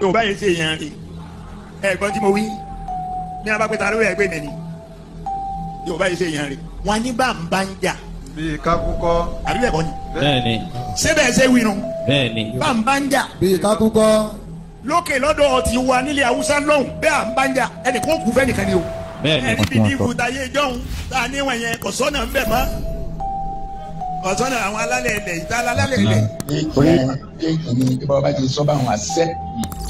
Yorùbá yìí ṣe èèyàn rè. Ẹ̀gbọ́n tí mo wí ní abápẹ́ta ló yẹ pé mi ni. Yorùbá yìí ṣe èèyàn rè. Wọ́n ní bá ń bá ń jà. Bí kákúkọ́. Àbí bẹ́ẹ̀ kọ́ ni. Bẹ́ẹ̀ni. Ṣé bẹ́ẹ̀ ṣe wí nu? Bẹ́ẹ̀ni. Bá ń bá ń jà. Bí kákúkọ́. Lókè lọ́dọ̀ ti wà nílẹ̀ Haúsá lọ́hùn bẹ́ẹ̀ à ń bá ń jà ẹnì kó kú fẹ́ nìkan ni o. Bẹ́ẹ̀ni. Ẹni bí dìbò tayé jọ̀hún tá a níwọ̀n yẹn kò sọ́nà ń bẹ̀ mọ́. Kò sọ́nà àwọn alálẹ̀ ilẹ̀ ìta alálẹ̀ ilẹ̀. Ní bí bàbá ti sọ báwọn àṣẹ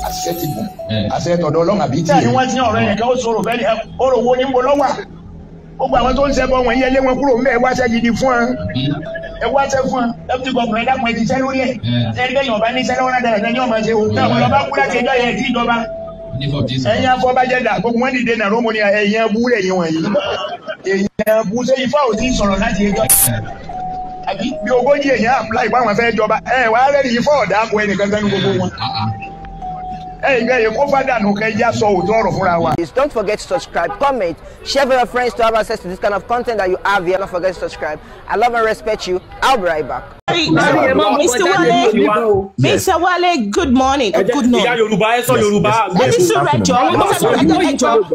àṣẹ ti gùn àṣẹ tọ̀dọ̀ Ọlọ́run àbí tiẹ̀. Bẹ́ẹ̀ni wọ́n ti ọ̀rọ̀ ẹnìkan ó sọ̀rọ̀ bẹ́ẹ̀ ni ọ̀rọ̀ wo ni ń bọ̀ lọ́wà. Gbogbo àwọn tó ń ṣẹbọ wọn yẹlé wọn kúrò ńbẹ̀ wáṣẹ́ gidi fún wọn. Ẹ wáṣẹ́ fún wọn. Deputy governor ẹ dákun ẹ ti ṣẹ́ lórí ẹ̀. Ṣé ẹni bẹ́ẹ̀ yọ̀ọ̀bá ní iṣẹ́ lọ́wọ́ náà dára ní ọmọ ṣe o. Táwọn ọlọ́ba kú láti ẹjọ́ yẹn tí ìjọba. Ẹ̀yin afọbajẹ́dà gbogbo wọn dìde nàró mo ní ẹ̀yin abú lẹ́yìn wọ̀nyí. Ẹ̀yin abú ṣé ifá ò tí sọ̀rọ̀ láti ẹjọ́. Àbí bí ogójì èèyàn apply pé àwọn fẹ́ jọba ẹ wàá rẹ́rìí ifá ọ̀dà kọ ẹnìkan kan ní gbogbo wọn. Please don't forget to subscribe, comment, share with your friends to have access to this kind of content that you have here. Don't forget to subscribe. I love and respect you. I'll be right back. Mr. Wale, Mr. Wale, good morning. Good morning.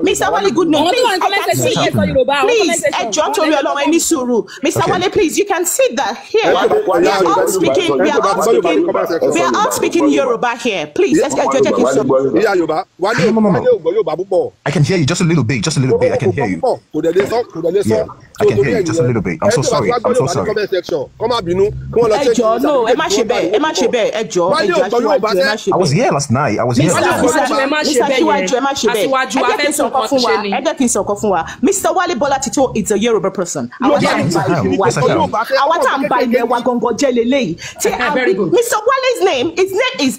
Mr. Wale, good morning. Please, I can see it. Please, Mr. Wale, please, you can see that here. We are all speaking. We are all speaking. We are all speaking Yoruba here. Please, let's get your. No. I can hear you just a little bit. Just a little bit. I can hear you. Yeah, I can hear you just a little bit. I'm so sorry. I'm so sorry. Ẹjọ́ no, ẹ má ṣe bẹ́ẹ̀, ẹ má ṣe bẹ́ẹ̀, ẹjọ́, ẹjọ́ aṣíwájú, ẹ má ṣe bẹ́ẹ̀. I was here last night. I was here last night. Mr. Aṣíwájú, ẹ má ṣe bẹ́ẹ̀. Ẹ jẹ́ kí n sọ nǹkan fún wa. Ẹ jẹ́ kí n sọ nǹkan fún wa. Mr. Wale Bolatito is a Yoruba person. Àwa tá à ń ba ilẹ̀ wa gangan jẹ́ leléyìí. Mr. Wale's name, his name is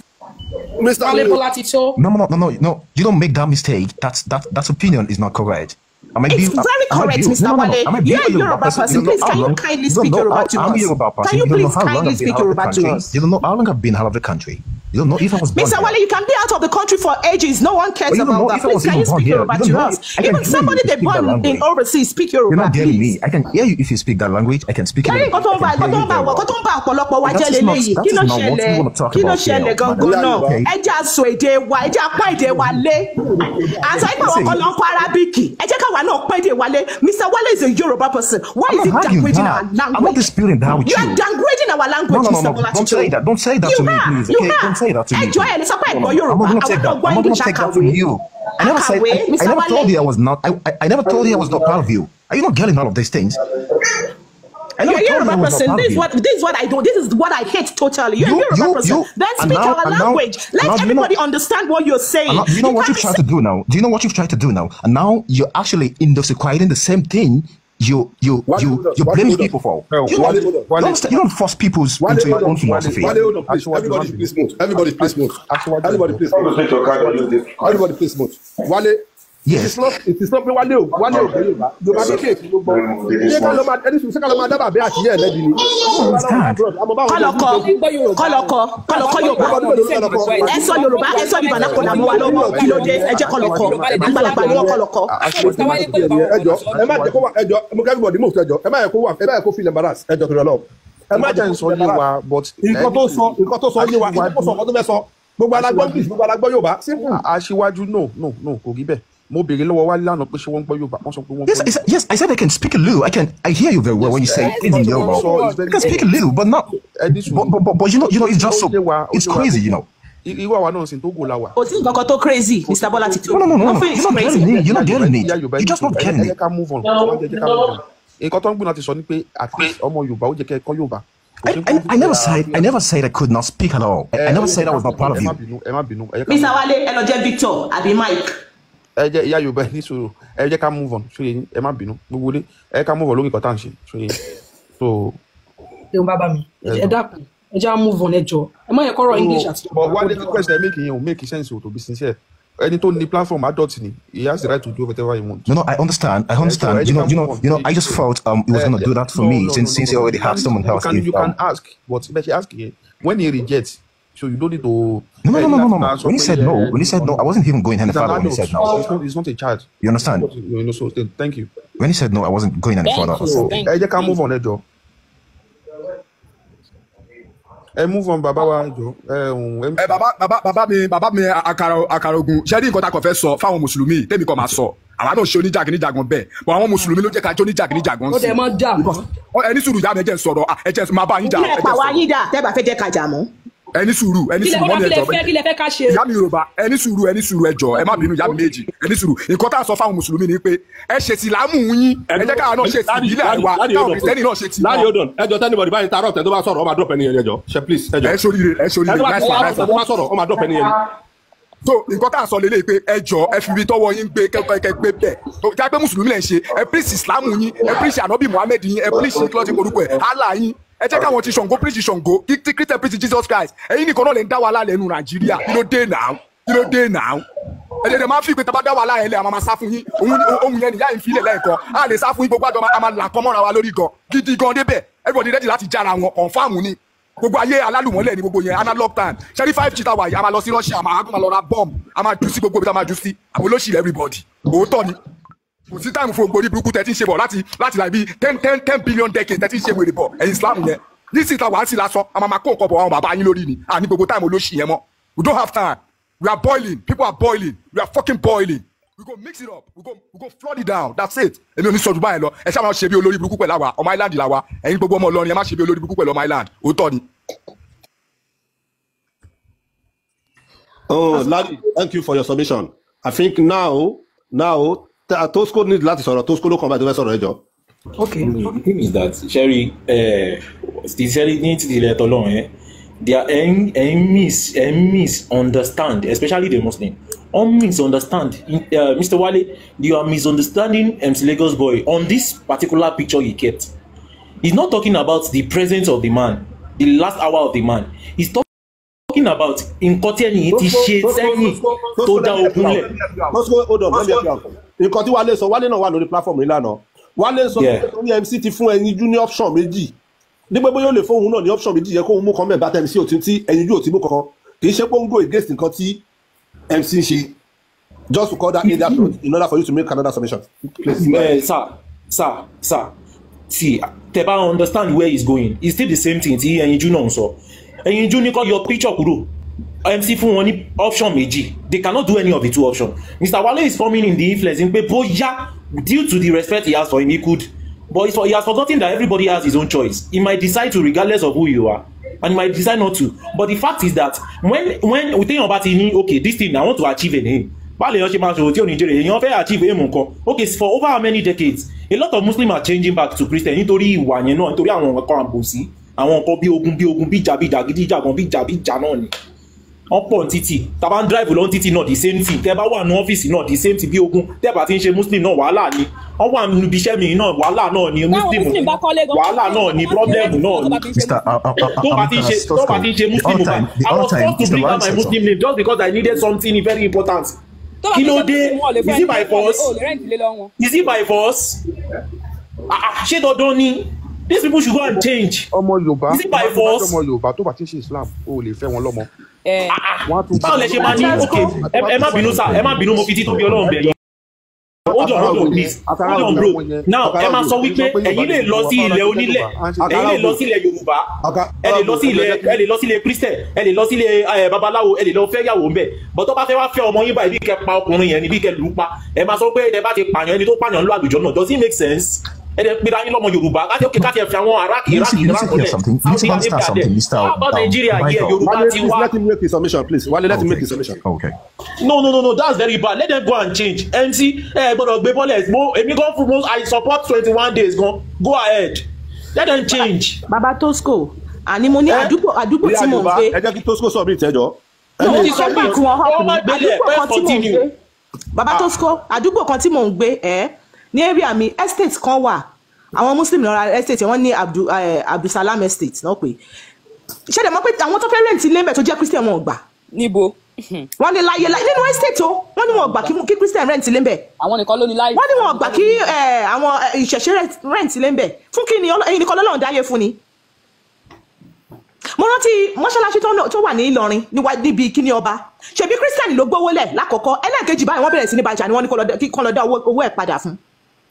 Mr. Wale Bolatito. No. You don't make that mistake. That opinion is not correct. It's very correct, Mr. Wale. You're a Yoruba person. Please, can you kindly speak Yoruba to us? Can you please kindly speak Yoruba to us? You don't know how long I've been out of the country. You don't know if I was born. Mr. Wale, you can be out of the country for ages. No one cares about that. Please, can you speak Yoruba to us? Even somebody they born in overseas speak Yoruba. You're not getting me. I can hear you if you speak that language. I can speak it. Kí ló ṣẹlẹ̀ gangan náà? Ẹ jẹ́ á sọ èdè wa, ẹ jẹ́ á pọ́n èdè wa lé. Àti àìpé àwọn kan ló ń kọ́ Arábíkì. Ẹ jẹ́ káwa náà pọ́n èdè wa lé. Mr. Wale is a Yoruba person. Why is he downgrading our language? I'm not disputing that with you. You are downgrading our language, Mr. Bolatito. Don't say that. Don't say that to me, please. Okay? Don't say that to me. Ẹ jọ̀ọ́, ẹ lè sọ pé ẹ gbọ́ Yorùbá. I'm not gonna take that. I'm not gonna take that from you. I never said. I never told you I was not. I never told you I was not part of you. Are you not getting all of these things? You're a Yoruba person. This is what I do. This is what I hate totally. You're a Yoruba person. Then speak our language. Let everybody understand what you're saying. Do you know what you've tried to do now? Do you know what you've tried to do now? And now you're actually intoxicating the same thing you blame people for. You don't force people into your own philosophy. Everybody please move. Everybody please move. Everybody please move. Everybody please move. Wale. Yes. It is not Wale o Wale o Yorùbá Yorùbá kéékèèké ló gbọ́. Ṣé ká ló máa dábàá bí àtìyẹ́ ẹ̀ lẹ́bi ni? Kọ́lọ́kọ́ Yorùbá. Ẹ sọ Yorùbá, ẹ sọ Yorùbá náà kò dà mọ́ wa lọ́wọ́. Kí ló dé? Ẹ jẹ́ kọ́lọ́kọ́. Àgbàlagbà ni wọ́n kọ́lọ́kọ́. Ẹ jọ ẹ má jẹ́ kó wà ẹ jọ mo kẹ́ everybody move ẹ jọ ẹ má yẹ kó wà ẹ má yẹ kó feel embarrassed ẹ jọ tó lọ lọ. Ẹ má jẹ́ sọ yé wa but. Nǹkan tó sọ yé wa nǹkan tó sọ nǹkan tó fẹ́ sọ gbogbo alágbọ́ English gbogbo alágbọ́ Yorùbá simple. Aṣíwájú no kò rí bẹ́ẹ̀. Mo béèrè lọ́wọ́ Wálé lánàá pé ṣé wọ́n ń gbọ́ Yorùbá, wọ́n sọ pé wọ́n gbọ́ Yorùbá. Yes, I said I can speak a little. I hear you very well when you say things in Yoruba. I can speak a little, but not. But you know, it's just so it's crazy, you know. Irú àwa náà sì tó gò la wà. Kò sí nǹkan kan tó crazy, Mr. Bolatito. No. You're not getting it. You're not getting it. You're just not getting it. Ẹ jẹ́ ká move on. Nǹkan tó ń gbìyànjú láti sọ ni pé at least ọmọ Yorùbá ó jẹ́ kẹ́ ẹ kọ́ Yorùbá. I never said I could not speak at all. I never said I was not part of you. Ẹ má bínú. Mr. Wale, ẹ lọ jẹ́ Victor àbí Mike. Ẹ jẹ́ ìyá Yorùbá ní sùúrù, ẹ jẹ́ ká move on ṣóye yín, ẹ má bínú gbogbo ilé, ẹ ká move on lórí nǹkan tá à ń ṣe ṣóye yín. Ṣeun bàbá mi, ẹ dákun, ẹ jẹ́ á move on ẹ jọ, ẹ má yẹ kọ́rọ̀ English àti. But Wale request ẹ make yẹn o make sense o to be sincere. Ẹni tó ní platform adult ni, he has the right to do whatever he wants. No, I understand. I understand. You know. I just felt he was gonna do that for me since he already had someone else. You can ask, but if you ask when he rejects. So you don't need to. No. When he said no, I wasn't even going any further. When he said no, it's not a charge. You understand? You know, so thank you. When he said no, I wasn't going any further. Ẹ jẹ́ ká move on, ẹ jọ̀ọ́. Ẹ move on bàbá wa jọ. Ẹ bàbá mi àkàrà ogun ṣé ní nǹkan tá a kàn fẹ́ sọ fáwọn mùsùlùmí tèmi kàn máa sọ àwa náà ṣe oníjàgídíjàgan bẹ́ẹ̀ bọ̀ àwọn mùsùlùmí ló jẹ́ ká jẹ́ oníjàgídíjàgan sí. Ó dẹ̀ mọ́ jà mọ́. Ẹni sùúrù ìyá mi ẹ jẹ́ n sọ̀rọ̀ ẹ jẹ́ máa bá yín jà. Ilé ẹ̀pà wa yín dà tẹ́ bá fẹ́ jẹ́ ká jà mọ́. Ẹni sùúrù mọ́mí ẹjọ́ kí lẹ fẹ́ ká ṣe. Ìyá mi Yorùbá ẹni sùúrù ẹjọ́ ẹ má bínú ìyá mi méjì ẹni sùúrù nǹkan tá a sọ fáwọn mùsùlùmí ni pé ẹ ṣe tìlámù yín ẹ jẹ́ káwa náà ṣe ti ìbílẹ̀ wa káwọn kìrìsìtẹ́nì náà ṣe ti wọn. Láàrin odò ẹjọ́ tẹ́nibọ̀dì báyìí tarọ̀ tẹ́ tó bá sọ̀rọ̀ ó máa drop ẹni yẹn ẹjọ́ ṣe please ẹjọ́. Ẹ ṣoríire nice one nice one. Tó bá sọ̀rọ̀ ó máa drop ẹni yẹn. So nǹkan tá a sọ lélẹ̀ pé ẹ jọ ẹ fi ibi tọ́wọ́ yín gbé kẹ́kẹ́ gbé bẹ́ẹ̀ tó já pé mùsùlùmí lẹ̀ ń ṣe ẹ píríṣì ìsìlámù yín ẹ píríṣì ànábì Muhammed yín ẹ píríṣì kílọ̀tì orúkọ ẹ̀ Allah yín ẹ jẹ́ káwọn ti Ṣàngó píríṣì Ṣàngó kí Christian píríṣì Jesus Christ ẹ̀yin nìkan náà lè ń dá wàhálà lẹ́nu Nàìjíríà kí ló dé náà kí ló dé náà ẹ jẹ́ máa fi pé tá bá dá wàhálà yẹn lẹ̀ a máa sá fún yín ohun yẹn nìyá yín filẹ̀ lẹ́ẹ̀kan a lè sá fún yín gbogbo àjọ a máa là kọ́ mọ́ra wa lórí gan gidi gan débẹ̀ everybody ready láti jára wọn confam ni gbogbo ayé alálùmọ́lẹ̀ ni gbogbo yẹn analog time ṣẹ́rí 5G ta wà yìí a máa lọ sí Russia a máa lọ ra bomb a máa jù sí gbogbo ibi tá a máa jù sí àwọn olóṣèlú everybody òótọ́ ni kò sí táìmù fún gbogbo orí burúkú tẹ́ ti ń ṣe bọ̀ láti láì bí 10 billion decades tẹ́ ti ń ṣe wèrè bọ̀ ẹ̀yìn Islam yẹn nísìnyí ta wà á sì lásán a máa kó nǹkan bọ̀ àwọn bàbá yín lórí ni à ní gbogbo táìmù olóṣì yẹn mọ́. We don't have time. We are boiling. People are boiling. We are fucking boiling. We go mix it up. We go flood it down. That's it. Èmi ò ní sọ Dubai lọ. Ẹ ṣáà máa ṣe bí olórí burúkú pẹ̀lú àwa. Ọmọ Island làwa. Ẹ̀yin gbogbo ọmọ Ìlọrin ẹ má ṣe bí olórí burúkú pẹ̀lú ọmọ Island. Òótọ́ ni. Oh, Larry, thank you for your submission. I think now, Tosco need láti sọ̀rọ̀. Tosco ló kàn báyìí tó fẹ́ sọ̀rọ̀ ẹjọ́. Okay. The thing is that Sherry, sincerely ní ti ilẹ̀ tọ́lọ́run yẹn, they are misunderstand, especially the Muslim. On misunderstand, Mr. Wale, you are misunderstanding MC Lagos Boy on this particular picture he kept. He's not talking about the presence of the man, the last hour of the man. He's talking about nǹkan tí ẹni ti ṣe sẹ́yìn tó dá ogun lẹ̀. Nǹkan tí Wale sọ, Wale náà wà lórí platform ìlànà. Wale sọ pé torí MC ti fún ẹyin jú ní option méjì. Ní pé bóyá ó lè fóun náà ní option méjì yẹ kóun mú kan mẹ́ẹ̀ bá tẹ́ MC ò tí ẹyin jú ò tí mú kankan. Kì í ṣe pé ó ń go against nǹkan tí MC ń ṣe. Just to call that in that in order for you to make another submission. Please. Sir. See, tẹ́ bá understand where he's going. It's still the same thing tí ẹyin jú náà ń sọ. Ẹyin jú ní kó yọ picture kúrò. MC fún wọn ní option méjì. They cannot do any of the two options. Mr. Wale is coming in the influence in pé bóyá due to the respect he has for him he could, but he has forgotten that everybody has his own choice. He might decide to regardless of who you are, and he might decide not to. But the fact is that when téèyàn bá ti ní okay this thing I want to achieve an aim, báwo lèèyàn ṣe máa ṣòwò tí ò ní jèrè èèyàn fẹ́ achieve aim nǹkan. Okay, for over how many decades a lot of Muslims are changing back to Christian nítorí ìwà yẹn náà, nítorí àwọn nǹkan àbòsí, àwọn nǹkan bí ogun bí ìjà bí jàgídíjàgan bí ìjà bí ìjà náà ni. Wọ́n pọ̀ ní títì, tá bá ń drive lọ ní títì náà the same thing, tẹ́ bá wà ní ọ́fíìsì náà the same thing bí ogun, tẹ́ bá ti ń ṣe muslim náà wàhálà ni, wọ́n wà níbi iṣẹ́ mi náà wàhálà náà ni, muslim wàhálà náà ni, problem náà ni. Tó bá ti ń ṣe muslim bá, I was forced to bring out my muslim name just because I needed something very important. Kí ló dé? Is it by force? Is it by force? Ṣé dandan ni? These people should go and change. Ọmọ Yorùbá, is it by force? Ọmọ Yorùbá tó bá ti ń ṣe Islam, o lè fẹ́ wọn lọ́mọ. Báwo lẹ ṣe máa ní okay ẹ má bínú sá, ẹ má bínú, mo fi títóbi Ọlọ́run bẹ̀ yín. Hold on please, hold on bro. Now ẹ máa sọ wípé ẹ̀yin lè lọ sí ilẹ̀ onílẹ̀, ẹ̀yin lè lọ sí ilẹ̀ Yorùbá, ẹ lè lọ sí ilẹ̀, ẹ lè lọ sí ilẹ̀ Christian, ẹ lè lọ sí ilẹ̀ babaláwo, ẹ lè lọ fẹ́ yàwó ńbẹ̀. But tó bá fẹ́ wá fẹ́ ọmọ yín báyìí bí kẹ́ pa ọkùnrin yẹn ni bí kẹ́ lù ú pa, ẹ máa sọ pé ẹ bá ti pààyàn, ẹni tó pààyàn lọ àlùjọ náà. Does it make sense? Ẹ dẹ̀ pera yín lọ́mọ Yorùbá láti òkè káti ẹ̀ fi àwọn Iraq Iraq Saudi Arabia dẹ̀. How about Nigeria here? Yorùbá ti wá. Let him make his submission please. Wale, let him make his submission. Okay. No, that's very bad. Let them go and change. MC ẹ gbọ́dọ̀ gbé bọ́lẹ̀ mo èmi gan fún mo I support 21 days gan. Go ahead. Let them change. Baba Tosco, àní mo ní àdúgbò tí mò ń gbé. Ẹ jẹ́ kí Tosco submit ẹ jọ. Mo ti sọ pé kí wọ́n hàn àdúgbò kan tí mò ń gbé. Baba Tosco, àdúgbò kan tí mò ń gbé ẹ ní area mi estate kan wà. Àwọn Muslim lọ́ra estate wọ́n ní Abdulsalam estate náà pé ṣé dẹ̀ mọ̀ pé àwọn tó fẹ́ rent ilé ńbẹ̀ tó jẹ́ Christian wọn ò gbà. Níbo? Wọ́n ní láyé láyé nínú estate o, wọ́n ní wọn ò gbà kí Christian rent ilé ńbẹ̀. Àwọn nìkan ló ní láyé. Wọ́n ní wọn ò gbà kí àwọn ìṣẹ̀ṣe rent ilé ńbẹ̀. Fún kí ni ẹ̀yin nìkan lọ́lọ́run dáyé fún ni. Mo rántí mọ́ṣáláṣí tó wà ní Ìlọrin níbi kíní ọba, ṣebí Christian ló gbówó lẹ̀ lákọ̀ọ́kọ́, ẹlẹ́ẹ̀kejì báyìí wọ́n bẹ̀rẹ̀ sí ní bàjá ni wọ́n ní kó lọ dá owó ẹ̀ padà fún.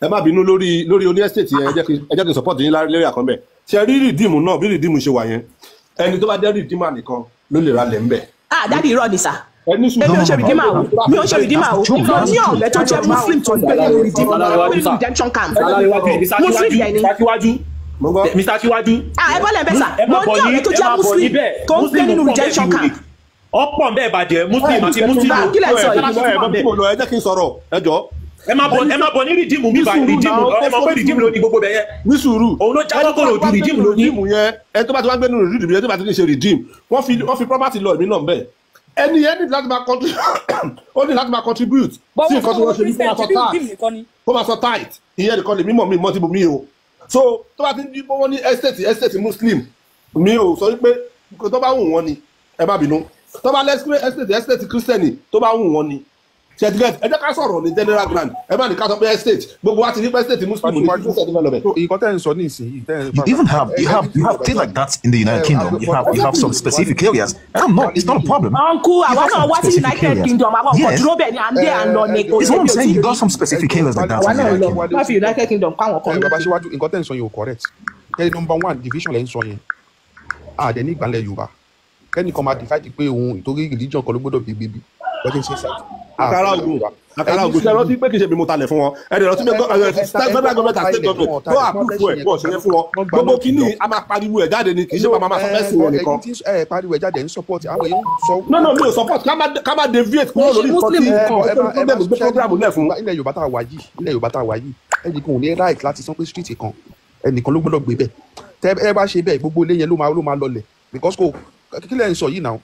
Ẹ má bínú lórí oní estate yẹn, ẹ jẹ́ kí n support yín lórí àkànbẹ̀. Ṣe rí rìdíìmù náà bí rìdíìmù ṣe wà yẹn, Ẹni tó bá jẹ́ redeemer nìkan ló lè ra lẹ̀ ńbẹ̀. Ah, daddy, irọ́ ni sà. Èmi ò ṣe redeemer o, mi ò ṣe redeemer o. Mo ní ọ̀rẹ́ tó jẹ́ Muslim tó ń gbé nínú redemption camp. Muslim yẹn ni. Mr. Aṣíwájú. Ah, ẹ bọ́lẹ̀ bẹ́ẹ̀ sà. Mo ní ọ̀rẹ́ tó jẹ́ Muslim tó ń gbé nínú redemption camp. Ọ̀pọ̀ ń bẹ́ẹ̀ bàjẹ́ Muslim àti Muslim. Kí lẹ̀ sọ yìí? Ẹ jẹ́ kí n sọ̀rọ̀, ẹ jọ̀ọ́. Ẹ máa bọ̀ ní rìdíìmù mi báyìí, rìdíìmù ẹ máa pé rìdíìmù ló ní gbogbo bẹ̀yẹ. Ní sùúrù. Òun ló jáwọ́ kòrò ju rìdíìmù ló ní. Ẹni tó bá ti wá gbé nínú rìdíìmù yẹn tó bá ti ní ṣe rìdíìmù, wọ́n fi property lọ ìmí náà bẹ́ẹ̀. Ẹni yẹn ní láti máa contribute, ó ní láti máa contribute sí nǹkan tí wọ́n ṣe ní kó máa sọ tight, ìyẹn nìkan lè mímọ̀ mi mọ́ tí mo mí o. So tó bá ti ń bí wọ́n ní estate Muslim, mi ò sọ wípé tó bá wù wọ́n ni, ẹ má bínú. Tó bá estate Christian tó bá wù wọ́n ni. Ẹ jẹ́ ká sọ̀rọ̀ ní general ground, ẹ má ní ká sọ pé estate gbogbo wa ti ní pé estate Muslim ní Christian development. Nǹkan tẹ́ ń sọ ní ìsinyìí. You even have you have you have things like that in the United Kingdom. You have some specific areas. It's not a problem. Uncle, àwa náà wá sí United Kingdom, àwọn ọkọ̀ dúró bẹ̀ ni à ń dé à ń lọ ní kò It's what I'm saying. You got some specific areas like that. Àwa náà lọ wá fi United Kingdom kó àwọn kan. Bàbá Aṣíwájú, nǹkan tẹ́ ń sọ yẹn ò correct. Kẹ́ni number one division lẹ́ ń sọ yẹn. Àdẹ ní ìgbàlẹ̀ Yorùbá. Kẹ́ni kan máa divide pé òun ìtorí religion kan ló gbọ́dọ̀ bí bíbí. Lọ́jọ́ ṣe sáà. Àkàrà ògùn ṣe rántí pé kì í ṣe bí mo talẹ̀ fún wọn, ẹni rántí pé federal government and state government tó àpúfù ẹ̀ pọ̀ ṣe fún wọn, gbogbo kínní a máa pariwo ẹ̀ jáde ni, kì í ṣe máa máa sọ fẹ́ sí wọn nìkan. Ẹ pariwo ẹ̀ jáde, ẹ̀ ń support àwọn èèyàn sọ. No, mi ò support, ká má deviate kúrò lórí nǹkan tí ẹ gbé program lẹ̀ fún. Ilẹ̀ Yorùbá tá a wà yìí, ilẹ̀ Yorùbá tá a wà yìí, ẹnìkan ò ní right láti sọ pé street kan ẹnìkan ló gbọ́dọ̀ gbé bẹ́ẹ̀. Tẹ ẹ bá ṣe bẹ́ẹ̀, gbogbo ilé yẹn ló máa lọlẹ̀ because kò kílẹ̀ ń sọ yìí náà.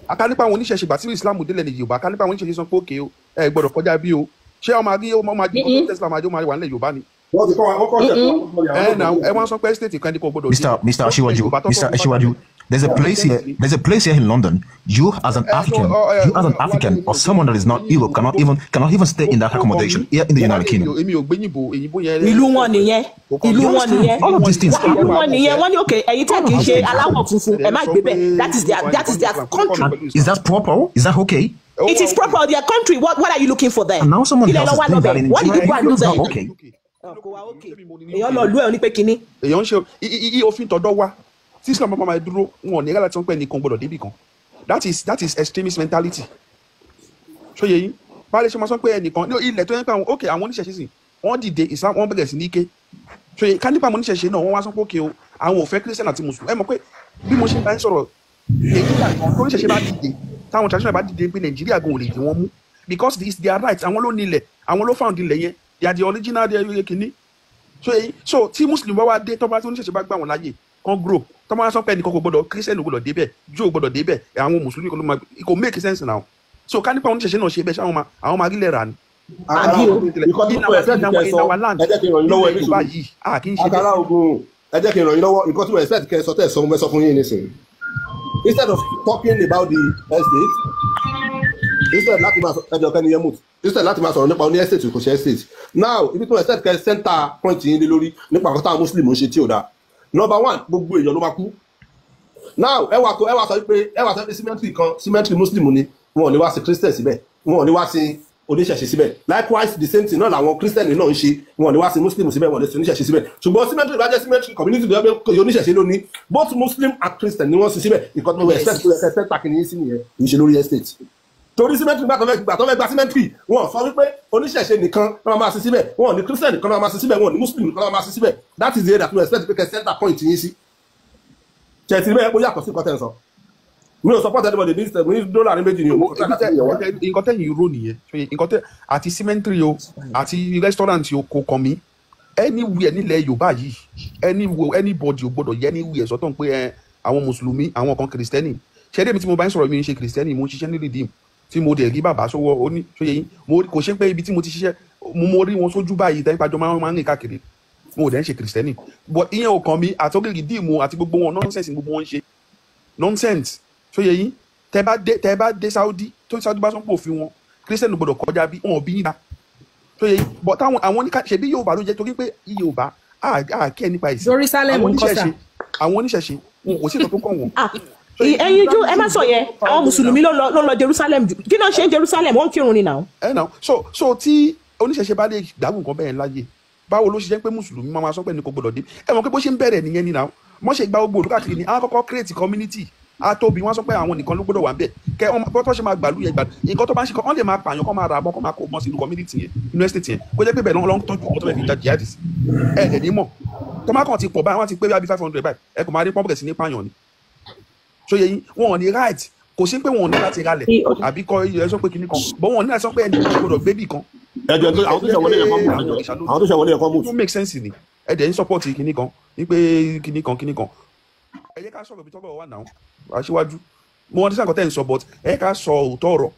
Akánípa àwọn oníṣẹ̀ṣe gbà tí Islam délẹ̀ ní Yorùbá, akánípa àwọn oníṣẹ̀ṣe sọ pé òkè o, ẹ gbọ́dọ̀ kọjá bí o, ṣé ọmọ àbí ọmọ máa jẹ́ ọmọ Tesla máa jẹ́ ọmọ wà nílẹ̀ Yorùbá ni. Wọ́n ti kọ́ wa, wọ́n kọ́ ṣẹ̀ ẹ na ẹ wọ́n sọ pé state kan ní kò gbọ́dọ̀. Mr. Aṣíwájú, there's a place here. There's a place here in London. You as an African, or someone that is not Europe cannot even stay in that accommodation here in the United Kingdom. Èmi ò gbé yìnbó, èyìnbó yẹn. Ìlú wọn nìyẹn. Ìlú wọn nìyẹn. All of these things. Ìlú wọn nìyẹn. Wọ́n ní okay, ẹ̀yin tẹ́ kì í ṣe aláwọ̀ funfun, ẹ má gbé bẹ́ẹ̀. That is their country. Is that proper? Is that okay? It is proper. Their country. What are you looking for there? And now someone else is doing that in What did you go and do there? Okay. Èèyàn lọ lú ẹ̀ ní pé kínní. Èèyàn ń ṣe òfin tọ̀dọ̀ wa tí Islam bá máa dúró, wọn ò ní rárá tí wọ́n pẹ́ nìkan gbọ́dọ̀ débì kan. That is extremist mentality. Ṣóye yín bá lè ṣe máa sọ pé ẹnìkan ní ilẹ̀ tó yẹn pé àwọn ok àwọn oníṣẹ̀ṣe sì wọ́n dìde Islam wọ́n bẹ̀rẹ̀ sí ní ké. Ṣóye ká nípa àwọn oníṣẹ̀ṣe náà wọ́n wá sọ pé ok o, àwọn ò fẹ́ Christian àti Mùsùlùmí. Ẹ mọ̀ pé bí mo ṣe bá ń sọ̀rọ̀ Nàìjíríà gan tó oníṣẹ̀ṣe bá dìde táwọn traditional bá dìde pé Nàìjíríà gan ò lè dì wọ́n mú because it's their right, àwọn ló nílẹ̀, àwọn ló found ilẹ̀ yẹn, they are the original kìíní. So tí Muslim bá wá dé tó bá tí oníṣẹ̀ṣe bá gbà wọ́n láàyè kan grow tó máa sọ pé ẹnìkan kò gbọ́dọ̀ Christian kò gbọ́dọ̀ débẹ̀, Jew kò gbọ́dọ̀ débẹ̀, àwọn Mùsùlùmí kò ló máa kò make sense now. So ká nípa oníṣẹ̀ṣe náà ṣe bẹ́ẹ̀ ṣé àwọn máa rílẹ̀ rà ni. Àkàrà ogun ẹ jẹ́ kí n ràn yín lọ́wọ́ àkàrà ogun ẹ jẹ́ kí n ràn yín lọ́wọ́ nǹkan tí mo expect kẹ́ ẹ sọ tẹ́ ẹ sọ mo fẹ́ sọ fún yín nísìnyí. Instead of talking about the estate, instead láti máa sọ ẹjọ kẹ́ni yẹn mute, instead láti máa sọ̀rọ̀ nípa oní estate kò ṣe estate. Now ibi tí mo expect kẹ́ center point yín lé lórí nípa àkọ́tà Muslim ń ṣe tí ò dáa. Number one, gbogbo èèyàn ló máa kú. Now ẹ wá sọ pé cemetery kan cemetery Muslim ni, wọn ò ní wá sí Christian síbẹ̀, wọn ò ní wá sí oníṣẹ̀ṣe síbẹ̀. Likewise the same thing náà làwọn Christian náà ń ṣe, wọn ò ní wá sí Muslim síbẹ̀, wọn ò ní sí oníṣẹ̀ṣe síbẹ̀. Ṣùgbọ́n cemetery bá jẹ́ cemetery community tó yẹ pé oníṣẹ̀ṣe ló ní, both Muslim and Christian ni wọ́n sì síbẹ̀. Nǹkan tó expect tó yẹ kẹ́ takìní sí nìyẹn, kì í ṣe lórí estate. Torí cemetery gbà tó fẹ́ gba cemetery, wọn sọ wípé oníṣẹ̀ṣe nìkan ló máa sí síbẹ̀, wọn ò ní Christian nìkan ló máa sí síbẹ̀, wọn ò ní Muslim nìkan ló máa sí síbẹ̀. That is the area that we expect pé kẹ́ center point yín sí. Ṣètì bẹ́ẹ̀ ó yàtọ̀ sí nǹkan tẹ́ ń sọ. Mi ò support anybody ní ìsẹ̀ mi ní dọ́là ní méjì ni o. Nǹkan tẹ́yìn rò nìyẹn, nǹkan tẹ́ àti cemetery o àti restaurant o kò kàn mí. Anywhere nílẹ̀ Yorùbá yìí, anybody ò gbọ́dọ̀ yẹ anywhere sọ́tọ̀ pé àwọn Mùsùlùmí, àwọn kan Kìrìsìtẹ́nì. Ṣé ẹ̀dẹ́mi tí mo bá ń sọ̀rọ̀ mi ń ṣe Kìrìsìtẹ́nì, mo ń ṣiṣẹ́ ní Redeem tí mo dẹ̀ rí bàbá sọ́wọ́ ó ní ṣóye yín, kò ṣe pé ibi tí mo ti ṣiṣẹ́ mo rí wọn sójú báyìí tẹ́ nípa jọ máa ń rìn káàkiri, mo ò dẹ̀ ń ṣe Kìrìsìtẹ́nì. But ìyẹn ò kàn mí àtọ́gì Redeem àti gbogbo wọn nonsense gbogbo wọn ń ṣe nonsense. Ṣóye yín tẹ́ bá dé Saudi tó Saudi bá sọ pé òfin wọn Christian gbọ́dọ̀ kọjá bí wọn ò bí yín ta. Ṣóye yín but táwọn àwọn oníkà ṣebí Yorùbá ló jẹ́ torí pé Yorùbá á kẹ́ nípa ìsìn. Jerusalem ń kọ́ sà. Àwọn oníṣẹ̀ṣe wọn kò sí ìtọ́ tó kàn wọ́n. Ẹ̀yin ojú ẹ má sọ yẹn, àwọn Mùsùlùmí ló lọ Jerusalem, kí ló ń ṣe Jerusalem, wọ́n ń kírun ni now. Ẹ nà so tí oníṣẹ̀ṣe bá lè gbàgbọ́ nǹkan bẹ́ẹ̀ láyé, báwo ló ṣe jẹ́ pé Mùsùlùmí máa sọ pé ní kò gbọ́dọ̀ dé? Ẹ mọ̀ pé bó ṣe ń bẹ̀rẹ̀ nìyẹn ni now. Wọ́n ṣe gba gbogbo olùkàkiri ni àwọn kọ́kọ́ create community àtòbí wọ́n sọ pé àwọn nìkan ló gbọ́dọ̀ wà ń bẹ̀ kẹ wọ́n bọ́ tó ṣe máa gbàlú yẹn gbàlú nǹkan tó bá ń ṣe kọ́ wọ́n lè máa pààyàn kọ́ máa ra àbọ̀ kọ́ máa kó mọ́ sínú community yẹn inú estate yẹn kó jẹ́ pé bẹ́ẹ̀ ló ń tọ́jú ọmọ tó fẹ́ fi ja jihad sí ẹ̀ ẹ̀ ní mọ̀ tó má kàn ti pọ̀ báyìí wọ́n ti pé bí 500 báyìí ẹ kò máa rí pọ́ńpù sí ní pààyàn ni ṣó yẹ yín wọn ò ní right kò sí pé wọn ò ní láti ralẹ̀ àbí kọ́ ẹ sọ pé kinní kan bọ́ wọn ò ní láti sọ pé ẹnì kan gbọ́dọ̀ gbébì kan. Ẹjọ àwọn tó ṣe wọlé yẹn kọ́ mú àwọn tó ṣe wọlé yẹn kọ́ mú. Tó make sense ni ẹ dẹ̀ ń support kinní kan ní pé kinní kan kinní kan. Ẹ jẹ́ ká sọ̀rọ̀ ibi tọ́rọ̀ wà náà aṣíwájú mo wọn ti sàkọ́ tẹ̀ ń sọ but ẹ ká sọ òótọ́ ọ̀rọ̀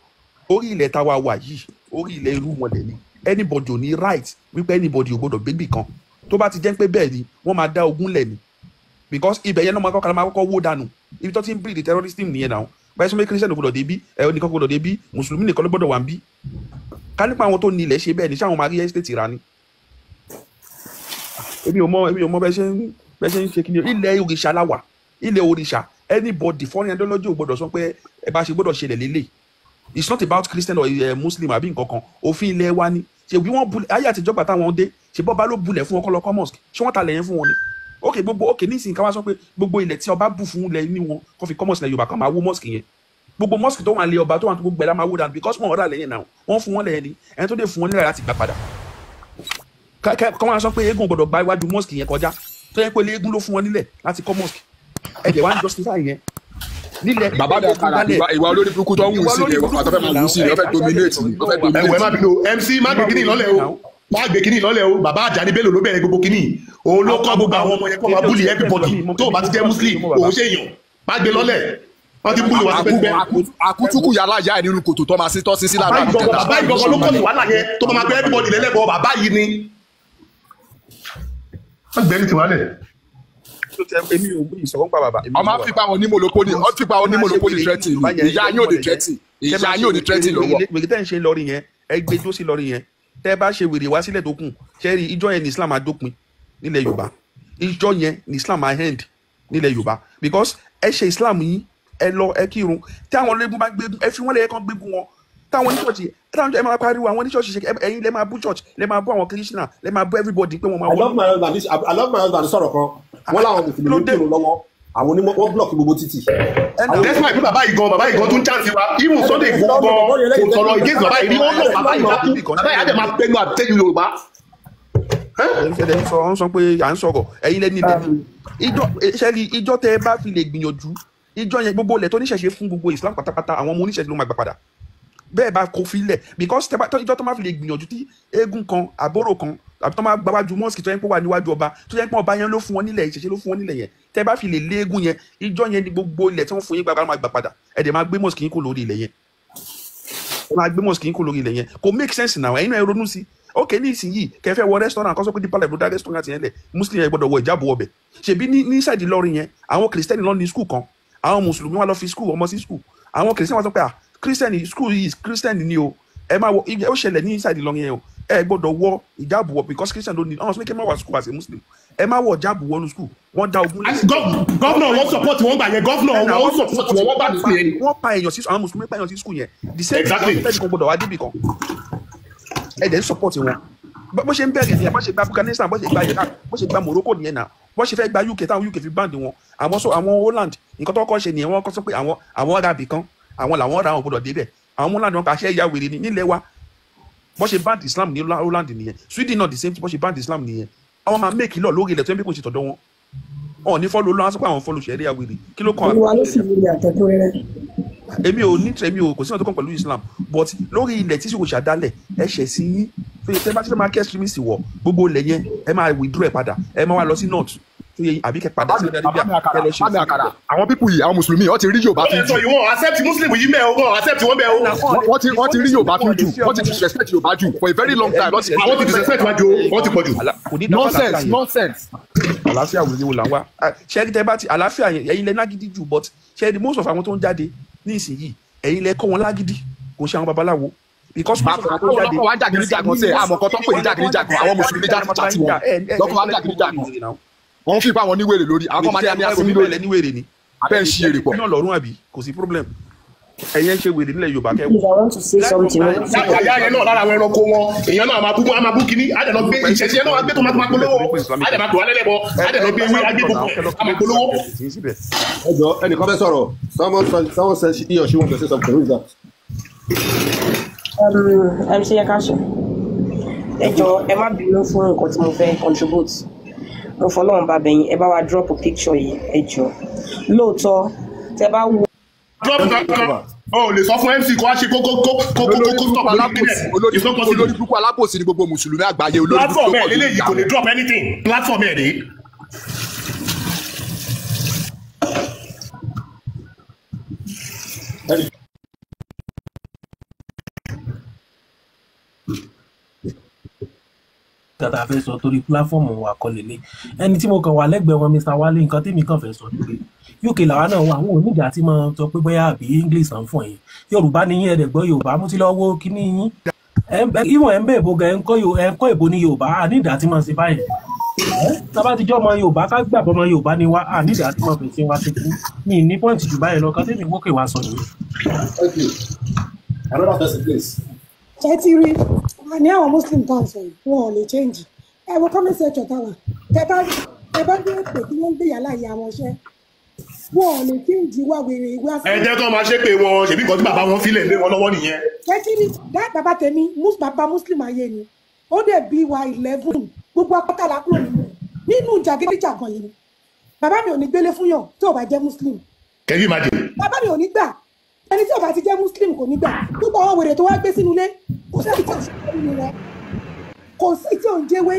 orí ilẹ̀ táwa wà yìí orí ilẹ̀ irú wọn lẹ̀ ni anybody ò ní right wípé anybody ò gbọ́dọ̀ gbébì kan tó bá ti jẹ́ pé bẹ́ẹ̀ ni wọ́n máa dá ogún lẹ̀ ni because ibẹ̀ yẹn náà máa kọ́kọ́ wó dànù ibi tó ti ń breed the terrorism nìyẹn náà báyìí sọ pé christian gbọ́dọ̀ débí ẹ nìkan gbọ́dọ̀ débí mùsùlùmí nìkan ló gbọ́dọ̀ wà ń bí ká nípa àwọn tó ní ilẹ̀ ṣe bẹ́ẹ̀ ni ṣáwọn máa rí estate ra ni. Èmi ò mọ bẹ́ẹ̀ ṣe ń ṣe kí ni ilẹ̀ òrìṣà la wà ilẹ̀ òrìṣà anybody foreign ideology ò gbọ́dọ̀ sọ pé ẹ bá ṣe gbọ́dọ̀ ṣẹlẹ̀ lélẹ̀. It's not about christian or muslim àbí nǹkan kan òfin ilẹ̀ wa ni ṣe bí wọ́n bulẹ̀ ayé àtijọ́ gbà táwọn dé ṣe bọ́ba ló bulẹ̀ fún wọn kọ́ lọ kọ́ mosque ṣé wọ́n ta lẹ̀ yẹn fún wọn ni ok gbogbo ok nísìnyí ká wá sọ pé gbogbo ilẹ̀ tí ọba bù fún ilẹ̀ ní wọn kó fi kọ́ mosque ilẹ̀ yorùbá kan máa wó mosque yẹn gbogbo mosque tó wà lé ọba tó wà tó gbogbo ẹ̀ la máa wó dànù because wọn ọ̀rà lẹ́yìn náà wọ́n fún wọn lẹ́yìn ni ẹni tó dé fún wọn nílẹ̀ láti gbà padà kọ́ wọn sọ pé eégún gbọ́dọ̀ gba iwájú mosque yẹn kọjá tó yẹ pé eégún ló fún wọn nílẹ̀ láti kọ́ mosque ẹ̀jẹ̀ wá ń justify yẹn nílẹ̀ bàbá mi àkàrà ìwà olórí burúkú tó ń wù sí ni ìwà tó fẹ́ máa wù sí ni ó fẹ́ dominate ni ó fẹ́ dominate. Ẹ̀wẹ̀ má bínú MC má gbé kíní lọ́lẹ̀ o má gbé kíní lọ́lẹ̀ o bàbá Àjàní Bello ló bẹ̀rẹ̀ gbogbo kíní òun ló kọ́ gbogbo àwọn ọmọ yẹn kó máa búlì everybody tó o bá ti jẹ́ muslim òun ṣe èèyàn má gbé lọ́lẹ̀ wọ́n ti búlì wá sí pẹ́pẹ́. Àkútúkù yàrá ìyá ẹ̀ nínú kòtò tó máa sí tọ́ sí sí lára àbíkẹ́ta. Bàbá ìgbọ̀ngàn ló kọ́ sí wàhálà yẹn tó máa gbé everybody lẹ́lẹ́bọ̀ bàbá yìí ni. Wọ́n gbẹ́ni tiwálẹ̀. Èmi ò gbé ìsọ̀rọ̀ ń pa bàbá. Ọmọ fipá wọn ní monopoli ọ fipá wọn ní monopoli threatening ìyá yóò ní threatening ìyá yóò ní threatening lọ́wọ́. Wèrè tẹ́ ń ṣe lọ́rí yẹn ẹ gbé jó sí lọ́rí yẹn tẹ́ bá ṣe wèrè wá sílẹ̀ tó kù ṣe rí ìjọ yẹn ní Islam adópin nílẹ̀ Yorùbá ìjọ yẹn ní Islam end nílẹ̀ Yorùbá because ẹ ṣe Islam yín ẹ lọ ẹ kírun tí àwọn ológun bá gbégun ẹ fi wọ́n lẹ́yẹ kan gbégun wọn táwọn oníṣọ́ọ̀ṣì táwọn ẹ máa pariwo àwọn oníṣọ́ọ̀ṣì ṣe ẹ̀yin lẹ máa bú church lẹ máa bú àwọn Krishna lẹ máa bú everybody pé wọ́n máa I love my husband I love my husband sọ̀rọ̀ kan wọ́n láwọn mùsùlùmí kírun lọ́wọ́ àwọn onímọ̀ wọ́n block gbogbo títì. That's why bàbá yìí gan bàbá yìí gan tún chance wa even Sunday Igboho gan kò sọ̀rọ̀ against bàbá yìí rí wọ́n lọ bàbá yìí dákú bàbá yìí á dẹ̀ máa pẹ́nu àtẹ́jú Yorùbá. Ẹ ń sọ pé à ń sọ̀rọ̀ ẹ̀yin lẹ́ni ilẹ̀ ìjọ tẹ́ ẹ bá fi lè gbìyànjú ìjọ yẹn gbogbo ilẹ̀ tó níṣẹ̀ṣe fún gbogbo Islam pátápátá àwọn ọmọ oníṣẹ̀ṣe ló máa gbà padà bẹ́ẹ̀ bá kó filẹ̀ because ìjọ tó máa fi lè gbìyànjú tí eégún kan àbórò kan àbí tó máa gbáwájú mosque tó yẹn pé wà níwájú ọba tó yẹn pé ọba yẹn ló fún wọn nílẹ̀ ìṣẹ̀ṣe ló fún wọn nílẹ̀ yẹn tẹ́ bá fi lè lé eégún yẹn ìjọ yẹn ni gbogbo ilẹ̀ tí wọ́n fún yín gbàgbà máa gbà padà ẹ̀ dẹ̀ máa gbé mosque yín kó lórí ilẹ̀ yẹn ẹ máa gbé mosque yín kó lórí ilẹ̀ yẹn kò make sense now ẹ̀yin náà ẹ ronú sí ok ní ìsinyìí kẹfẹ wọ restaurant kan sọ pé Deeper Life ló dá restaurant yẹn lẹ̀ muslim yẹn gbọ́dọ̀ wọ ìjábọ̀ ọbẹ̀ ṣèbí ní side Ìlọrin yẹn àwọn kìrìsìtẹ́nì lọ ní school kan àwọn mùsùlùmí wà lọ fi school ọmọ sí school àwọn kìrìsìtẹ́nì wà sọ pé ah christian school is christian ni o ẹ máa wọ ó ṣẹlẹ̀ ní inside Ìlọrin yẹn o ẹ gbọ́dọ̀ wọ ìjáàbù wọ because christian ló ní ọ̀hún sọ pé kí ẹ má wà school as a muslim ẹ má wọ ìjáàbù wọnú school wọ́n dá ogun. Gọ́vnà wọn support wọn gbà yẹn gọ́vnà wọn support wọn wọ́n bá ti yẹn. Wọ́n pa èèyàn sí àwọn mùsùlùmí pa èèyàn sí school yẹn the same thing wọ́n fẹ́ẹ́ gbọ́dọ̀ wá débì kan ẹ dẹ̀ ń support wọn bó ṣe ń bẹ̀rẹ̀ nìyẹn bó ṣe gba Afghanistan bó ṣe gba Iraq bó ṣe gba Morocco nìyẹn náà bó ṣe fẹ́ gba UK táwọn UK fi báǹdì wọn àwọn sọ àwọn Holland nǹkan tó kọ́ ṣe nìyẹn wọ́n kọ́ sọ pé àwọn Arabi kan àwọn làwọn ra àwọn gbọ́dọ̀ débẹ̀ àwọn Holland wọn kà ṣe ìyá wèrè ní nílẹ̀ wa bó ṣe báǹdì Islam ní Holland nìyẹn Sweden náà the same thing bó ṣe báǹdì Islam nìyẹn àwọn máa make lọ lórí ilẹ̀ tó ń bí kò ṣe tọ̀dọ̀ wọn ọ̀ ní fọ́lù lọ́wọ́ sọ pé àwọn fọ́lù ṣẹ̀ríà wèrè kí ló kàn án. Olúwa ló sì wúri àtẹ̀kúnrẹ́rẹ́. Èmi ò ní èmi ò kò sí ọ̀nà tó kàn pẹ̀lú Islam but lórí ilẹ̀ tí kò ṣàdálẹ̀ ẹ ṣẹ̀ sí yín tó yẹ tẹ́ bá ti fẹ́ máa kẹ́ extremist wọ̀ gbogbo ilẹ̀ yẹn ẹ máa withdraw ẹ padà ẹ máa wá lọ sí north tó yẹ àbí kẹ́ padà sí Arabia kẹ́ lọ ṣe. Bàbá mi àkàrà àwọn pípù yìí àwọn mùsùlùmí wọ́n ti rí Yorùbá fi jù. Wọ́n accept Muslim yìí mẹ́ o wọ́n accept wọn bẹ́ẹ̀ o. Wọ́n ti rí Yorùbá fi jù wọ́n ti disrespect Yorùbá jù for a very long time. Àwọn ti disrespect wájú wọ́n ti pọ̀ jù. Nonsense nonsense. Àlàáfíà wòye wò là ń wá ṣẹ́ẹ́rì tẹ́ bá ti àlàáfíà ẹ̀yin lẹ lágídí jù but ṣẹ́ẹ́rì most of àwọn tó ń jáde ní ìsinyìí ẹ̀yin lẹ kọ́ wọn lágídí kò ṣe àwọn babaláwo because most of àwọn tó ń jáde lọ́kọ̀ wá jàgídíjàgan sẹ́ àmọ́ kan tó ń pè ní jàgídíjàgan àwọn mùsùlùmí jàgídíjàgan wọn lọ́kọ̀ wá jàgídíjàgan wọ́n fi ipá wọn ní wèrè lórí àwọn kan máa ní àmì àsìmí lórí ní wèrè ni abẹ́ ń ṣe èrè pọ̀ náà lọ́rùn àbí kò sí problem Ẹ̀yẹ́ ń ṣe wèrè nílẹ̀ Yorùbá kẹ́. Please, I want to say something. Láyà yẹn náà lára àwọn ẹranko wọn, èèyàn náà máa bú, máa bú kínní, á dẹ̀ lọ gbé ìṣẹ̀ṣẹ̀ náà, á gbé tó máa polówó, á dẹ̀ máa pè wá lẹ́lẹ́bọ, á dẹ̀ lọ gbé ewé, á gbé gbogbo ẹ̀, á máa polówó. Ẹ jọ, ẹnìkan fẹ́ sọ̀rọ̀. Someone said he or she want to say something. Who is that? MC Yakashi, ẹ jọ̀ọ́, ẹ má bínú fún nǹkan tí mo fẹ́ contribute. Mo fọlọ́run bá bẹ̀yìn, ẹ bá wa drop picture yìí, ẹ jọ̀ọ́. Lóòótọ́, tẹ bá wo. Drop kankan, o ò lè sọ fún MC kó wá ṣe kó kó kó kó kó kó stop lórí ìpínlẹ̀. It's not possible. Olórí burúkú alábòsí ni gbogbo mùsùlùmí àgbáyé, olórí burúkú Platform tó ẹ̀ pọ̀ lélẹ́yìí lórí kò lè drop anything, platform ẹ̀ rèé. Nǹkan tá a fẹ́ sọ torí pílàfọ́ọ̀mù wa kọ́ lélẹ̀, ẹni tí mo kàn wà lẹ́gbẹ̀ẹ́ wọn, Mr. Wale, nǹkan tèmi kàn fẹ́ sọ ni pé UK làwa náà wà, àwọn onídìí àti máa sọ pé bóyá àbí English à ń fọ̀ yín, Yorùbá ni yín, ẹ̀rẹ̀ gbọ́ Yorùbá, mo ti lọ wo kíní yín, ìwọ̀n ẹ̀ ń bẹ̀ èbó gan, ẹ̀ ń kọ́ èbó ní Yorùbá, ànídìí àti máa ṣe báyìí. Tábà ti jọ́ ọmọ Yorùbá, ká gbà bọ́ ọmọ Yorùbá ni wá, ànídìí àti máa fèsì wá sí kú mi ní pọ́ǹtì jù báyìí lọ, kan tèmi wókè wá sọ nìyẹn. Thank you. Another person, please. Ṣé ti rí wà ní àwọn muslim tá à ń sọ yìí, wọn ò lè change. Ẹ wo comment section táwa, tẹ bá gbé pé kí wọ́n gbé yàrá ìyá wọn ṣẹ́, wọn ò lè change wá wèrè ìwé. Ẹ jẹ́ kó máa ṣe pé wọn ṣèbí nǹkan tí bàbá wọn filẹ̀ lé wọn lọ́wọ́ nìyẹn. Ṣé ti rí dá bàbá tèmi, bàbá muslim ayé ni, ó dẹ̀ bí wa 11, gbogbo apátálá kúrò nínú jàgídíjàgan yìí ni. Bàbá mi ò ní gbélé fún yàn tí ò bá jẹ́ muslim. Can you imagine? Bàbá mi ò ní gbà, ẹni tí ò bá ti jẹ́ muslim kò ní gbà. Gbogbo àwọn wèrè tó wá gbé sínú ilé, kò sí tí ò ń ṣe nínú wọn, kò sí tí ò ń jẹ́wé,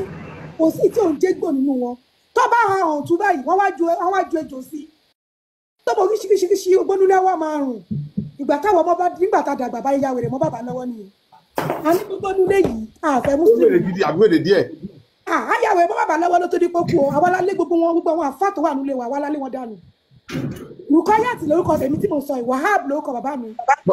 kò sí tí ò ń jẹ́gbò nínú wọn. Tó bá hàn ọ̀tún tún báyìí, wọ́n wá ju ejò sí i, tó mọ oríṣiríṣiríṣi ogbónúlé wa máa rùn. Ìgbà táwọn ọmọ bá nígbà tá a dàgbà bá ya wèrè mọ́ bàbá lọ́wọ́ nìyẹn. A ní gbogbo nulẹ̀ yìí àfẹ́ muslim. Ó wèrè gidi àbí wèrè díẹ̀? Àyàwó mọ́ bàbá lọ́wọ́ ló tó dípò kú o. Àwa la lé gbogbo wọn, gbogbo àwọn àfáà tó wà nílé wa, àwa la lé wọn dànù. Rukayat lórúkọ tèmi tí mo sọ yìí, Wahab lórúkọ bàbá mi.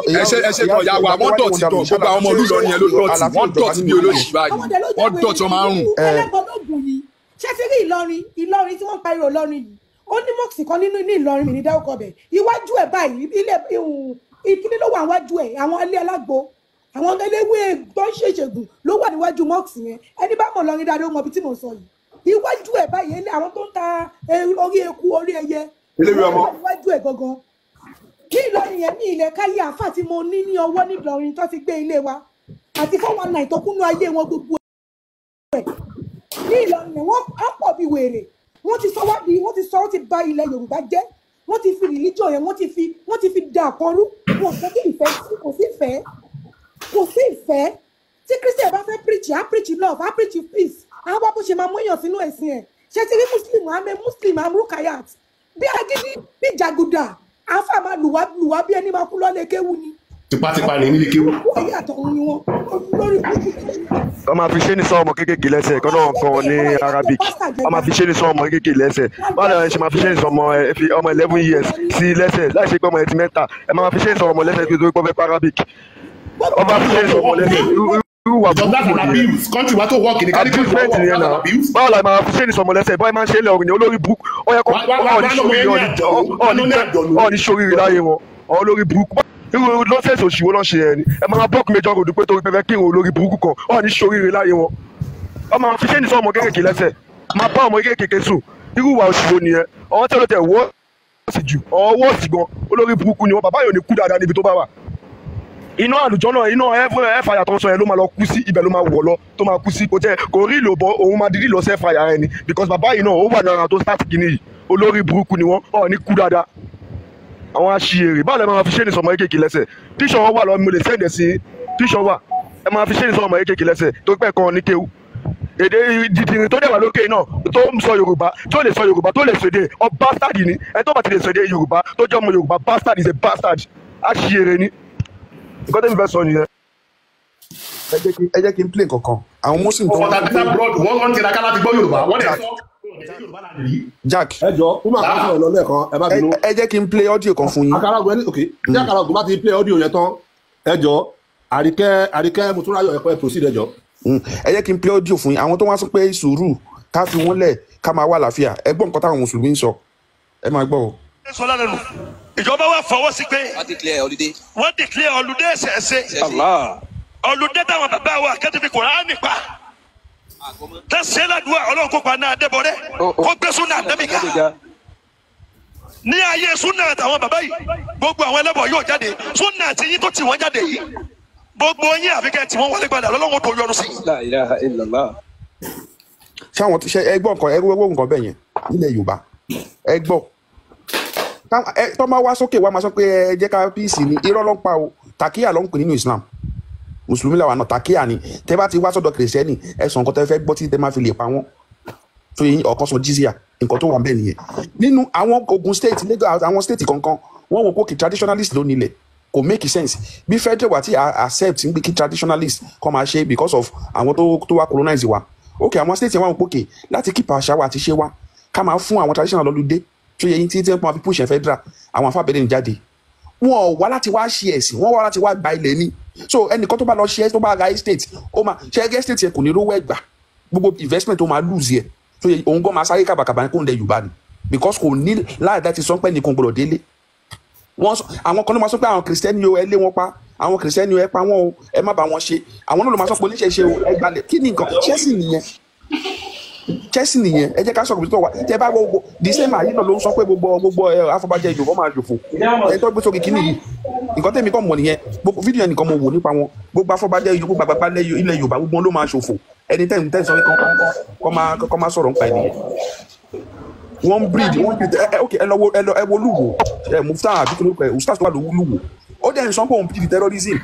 Ẹ ṣe kan ya wa, wọ́n dọ̀tí gan, gbogbo àwọn ọmọ olúlọrin yẹn ló dọ̀tí, wọ́n dọ̀tí bí olóṣì báyìí, wọ́n dọ̀tí, wọ́n máa ń rùn. Ẹlẹ́gbọ̀n yìí, ṣé ti rí Ìlọrin? Ìlọrin tí wọ́n ń pariwo Ìlọrin yìí, ó ní mọ́ọ̀sì kan nínú ní Ìlọrin mi ní dárúkọ bẹ̀. Iwájú ẹ̀ báyìí, ilé ìkíní ló wà níwájú ẹ̀, àwọn ilé alágbo, àwọn eléwé tó ń ṣèṣègùn ló wà níwájú mọ́ọ̀sì yẹn. Ẹni bá mọ̀ Ìlọrin dáadáa ó mọ ibi tí mò ń sọ yìí. Iwájú ẹ̀ báyìí, àwọn tó ń ta orí eku, orí ẹyẹ Eléwé ọmọ. níwájú ẹ̀ gangan. Ní Ìlọrin yẹn, ní ilẹ̀ káyé àáfà tí mo ní ní ọwọ́ ní Ìlọrin tó ti gbé ilé wa àti 419 tó kúnnú ayé wọn gbogbo ẹ̀ ní Ìlọrin yẹn, wọ́n á pọ̀ bí wèrè. Wọ́n ti sọ wá di, wọ́n ti sọ, wọ́n ti bà ilẹ̀ Yorùbá jẹ́, wọ́n ti fi religion yẹn, wọ́n ti fi da àkọrú. Wọn kò sí ìfẹ́, kò sí ìfẹ́, kò sí ìfẹ́. Tí Christian bá fẹ́ preach, á preach love, á preach peace, á wá bó ṣe máa mú èèyàn sínú ẹ̀sìn ẹ̀. Ṣé ti rí muslim, àmì muslim amrukayat bí agídí bí jàgùdà, àáfà máa lùwá lùwá bí ẹni máa kú lọ́lẹ̀ kéwu ni. Tipátipá ni nílé kéwú. Ayé àtọ̀run ni wọ́n lórí kúkú. Wọ́n máa fi ṣé ní sọ ọmọ kéékèèké lẹ́sẹ̀ kọ́ náà kan ní Arabic. Wọ́n máa fi ṣé ní sọ ọmọ kéékèèké lẹ́sẹ̀. Báwo ni wọ́n ṣe máa fi ṣé ní sọ ọmọ 11 years sí lẹ́sẹ̀ láì ṣe pé ọmọ ẹ̀ ti mẹ́ta? Ẹ máa fi ṣé ní sọ ọmọ lẹ́sẹ̀ tó pé fẹ́ Arabic. Wọ́n máa fi ṣé ní sọ ọmọ lẹ́sẹ̀. Irú wà That's an abuse. Country wa tó work ní kárí country wa abusement work, nìyẹn that's an náà. abuse. Báwo la máa fi ṣé ní sọ ọmọ lẹ́sẹ̀? Báwo máa ń ṣe é lẹ́ọ̀rìn ní olórí burúkú? Ó yẹ kó ọ̀ọ́ni ṣoríire láyé wọn. Olórí burúkú. Irú nọ́sẹ̀sì òṣìwò náà ṣe ẹ̀ ni. Ẹ máa block major road pé torí pé fẹ́ kírun olórí burúkú kan. Ọ̀ọ́ni ṣoríire láyé wọn. Ọ máa fi ṣé ní sọ ọmọ kéékèèké lẹ́sẹ̀. Máa bá ọmọ kéékèèké sùn. Irú ìwà òṣìwò nìyẹn. Ọwọ́ tí ó tẹ̀ wọ́ọ̀sì jù. Ọwọ́ òsì gan. Olórí burúkú ni wọn. Bàbá yóò ní kú dáadáa níbi tó bá wà. Iná àlùjọ náà, iná ẹ̀fàyà tó ń sọ yẹn ló máa lọ kú sí, ibẹ̀ ló máa wọ̀ lọ tó máa kú sí. Kò tẹ kò rí ìlò bọ, òun máa dídì lọ sí ẹ̀fàyà yẹn ni, because bàbá yìí náà ó wà lára tó start kìíní yìí. Olórí burúkú ni wọ́n, ọ̀ ní kú dáadáa. Àwọn aṣiyèrè, báwo lẹ máa fi ṣé ní sọmọ kéékèèké lẹ́sẹ̀? Tíṣọ̀ wọn wà lọ, mo lè sẹ́ǹdẹ̀ sí tíṣọ̀ wà. Ẹ máa fi ṣé ní sọmọ kéékèèké lẹ́sẹ̀ tó pẹ́ kan ní kéwú. Èdè dìdìrín tó dẹ̀ wà lókè náà tó ń sọ Yorùbá, tó lè sọ Yorùbá, tó lè sọ èdè ọ bastard ni. Ẹ tó bá ti lè sọ èdè Yorùbá tó jẹ́ ọmọ Yorùbá, bastard is a bastard. Aṣiyèrè ni. Nǹkan tẹ́mi fẹ́ sọ nìyẹn. Ẹ jẹ́ kí n play kankan. Àwọn muslim tó Ọ̀tà títà broad, wọ́n ń tiraka láti gbọ́ Yorùbá, wọ́n dẹ̀ sọ. Jack. Ẹ jọ, ó máa kọ́ sọ̀rọ̀ lọ lẹ́ẹ̀kan, ẹ má bínú. Ẹ jẹ́ kí n play audio kan fún yín. Akaragun ẹni, ok, tí Akaragun bá ti play audio yẹn tán, ẹ jọ, Àríkẹ́ Motúnráyọ̀, ẹ̀kọ́ ẹ̀ proceed, ẹ jọ. Ẹ jẹ́ kí n play audio fún yín. Àwọn tó wá sọ pé sùúrù ká fi wọ́n lẹ̀ ká máa wà láfíà. Ẹ gbọ́ nǹkan táwọn mùsùlùmí ń sọ. Ẹ máa gbọ́ o. Sọlá lẹ́nu ìjọba wa fọwọ́ sí pé wọ́n declare holiday. Wọ́n declare holiday ṣẹ̀ṣẹ̀. Holiday táwọn bàbá wa kẹ́tù fi Kùránì pa. Tẹ̀sẹ̀ ládùúgbò Ọlọ́run kópa náà dẹ́bọ̀rẹ́ kó gbé súnà dẹ́mìkà. Ní ayé súnà àtàwọn bàbá yìí gbogbo àwọn ẹlẹ́bọ̀ yóò jáde súnà àti yín tó tì wọ́n jáde yìí gbogbo yín àfikẹ́ tí wọ́n wọlé padà lọ́lọ́run tó yọ́nú sí. La ilaha illallah. Ṣé àwọn ṣe ẹ gbọ́ nǹkan ẹ gbọ́ nǹkan bẹ́ẹ̀ yẹn nílẹ̀ Yorùbá ẹ gbọ́ tó máa wá sókè wá máa sọ pé ẹ jẹ́ ká píìsì ni irọ́ ló ń pa o tàkíyà ló ń pè nínú Islam mùsùlùmí làwọn náà tàkíyà ni tẹ bá ti wá sọ́dọ̀ kìrìsìtẹ́nì ẹ sọ nǹkan tẹ fẹ́ gbọ́ tí tẹ máa fi lè pa wọ́n tó yín ọ̀kan sọ jizya nǹkan tó wà ń bẹ̀ nìyẹn nínú àwọn Ogun state Lagos àwọn state kankan wọ́n wò pé kí traditionalist ló nílẹ̀ kò make sense bí federal wà tí accept ń gbé kí traditionalist kọ́ máa ṣe because of àwọn tó wá colonize wa ok àwọn state yẹn wà wọ́n pòkè láti keep àṣà wa àti ṣe wa ká máa fún àwọn traditional lọ́lùdé tó yẹ yín tí tí wọ́n máa fi push ẹ̀ federal àwọn afábẹ́lẹ̀ ní jáde wọn ò wá láti wá ṣe ẹ̀sìn wọ́n wá láti wá gba ilẹ̀ ni so ẹnìkan tó bá lọ ṣe tó bá ra estate ó máa ṣe estate yẹn kò ní rówó ẹ̀gbà gbogbo investment ó máa lose yẹ tó yẹ òun gan máa sáré kàbàkàbà kó ń lẹ Yorùbá ni because kò ní láì dá ti sọ pé nìkan gbọdọ̀ délé wọ́n sọ àwọn kan ló máa sọ pé àwọn kìrìsìtẹ́nì o ẹ lé wọn pa àwọn kìrìsìtẹ́nì o ẹ pa wọn o ẹ má bá wọn ṣe àwọn náà ló máa sọ pé oníṣẹ̀ṣe o ẹ gbalẹ̀ kí ni nǹkan Chelsea nìyẹn Chelsea nìyẹn ẹ jẹ́ ká sọ̀rọ̀ tó wà tẹ bá gbogbo the same àyè náà ló ń sọ pé gbogbo gbogbo ẹ afọbajẹ Yorùbá máa jòfò ẹ tó gbé sókè kíní yìí nǹkan tẹ̀mí kàn mọ̀ nìyẹn gbogbo fídíò yẹn nìkan mo wò nípa wọn gbogbo afọbajẹ Yorùbá gbàgbà ilẹ̀ Yorùbá gbogbo wọn ló máa ṣòfò ẹni tẹ̀ ń tẹ̀ sọ pé kọ́ máa sọ̀rọ̀ nípa ẹ̀ nìyẹn wọ́n breed wọ́n breed ẹ ok ẹ lọ wo ẹ lọ ẹ wo lúwo ẹ mufta àbí kí ló pẹ ustaz tó wà lówó lúwo ó dẹ̀ ń sọ pé òun plead terrorism